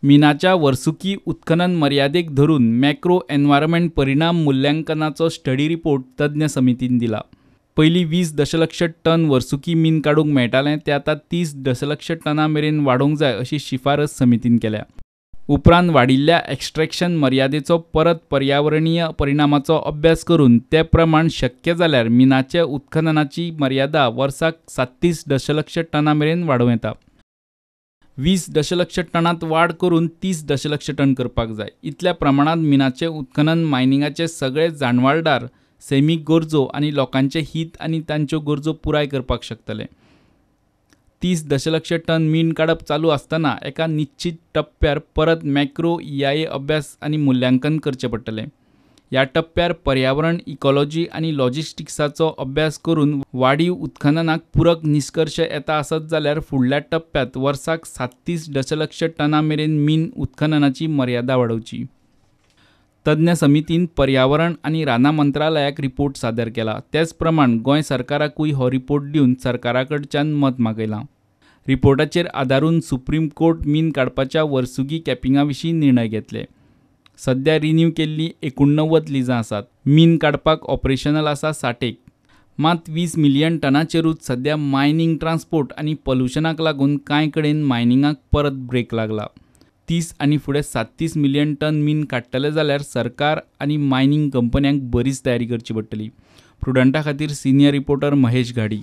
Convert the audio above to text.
मिनाच्या वर्सुकी उत्खनन मर्यादेक धरून मॅक्रो एन्व्हायरमेंट परिणाम मुल्यांकनाचो स्टडी रिपोर्ट तज्ञ समितीन दिला. पयलीं 20 दशलक्ष टन वर्सुकी मीन काडूंक मेळटालें तें आतां 30 दशलक्ष टना मेरेन वाडोवंक जाय अशी शिफारस समितीन केल्या. उपरांत वाडिल्ल्या एक्स्ट्रॅक्शन मर्यादेचो परत पर्यावरणीय परिणामाचो अभ्यास करून ते प्रमाण शक्य जाल्यार मिनाचे उत्खननाची मर्यादा वर्साक 37 दशलक्ष टना मेरेन वाडोवं येता. 20 दशलक्ष टनांत वाड करून 30 दशलक्ष टन करपाक जाय. इतल्या प्रमाणांत मिनाचे उत्खनन मायनिंगाचे सगळे जाणवालदार सैमीक गरजो आनी लोकांचे हित आनी तांच्यो गरजो पुराय करपाक शकतले. 30 दशलक्ष टन मीन काडप चालू आसतना एका निश्चित टप्प्यार परत मॅक्रो EIA अभ्यास आनी मुल्यांकन करचें पडटलें. ह्या टप्प्यार पर्यावरण, इकॉलॉजी आनी लॉजिस्टिक्साचो अभ्यास करून वाडीव उत्खननाक पूरक निश्कर्श येता आसत जाल्यार फुडल्या टप्प्यांत वर्साक 37 दशलक्ष टना मेरेन मीन उत्खननाची मर्यादा वाडोवची. तज्ञ समितीन पर्यावरण आनी रानां मंत्रालयाक रिपोर्ट सादर केला. तेच प्रमाण गोंय सरकाराकूय हो रिपोर्ट दिवन सरकारा कडच्यान मत मागयलां. रिपोर्टाचेर आदारून सुप्रीम कोर्ट मीन काडपाच्या वर्सुकी कॅपिंगा विशीं निर्णय घेतले. सध्या रिन्यू केल्लीं 89 लिजां आसात. मीन काडपाक ऑपरेशनल आसा 60. मात 20 मिलियन टनाचेरूच सध्या मायनींग, ट्रान्सपोर्ट आनी पॉल्युशनाक लागून कांय कडेन मायनिंगाक परत ब्रेक लागला. 30 आनी फुडें 37 मिलियन टन मीन काडटले जाल्यार सरकार आनी मायनींग कंपन्यांक बरीच तयारी करची पडटली. प्रुडंटा खातीर सिनियर रिपोर्टर महेश घाडी.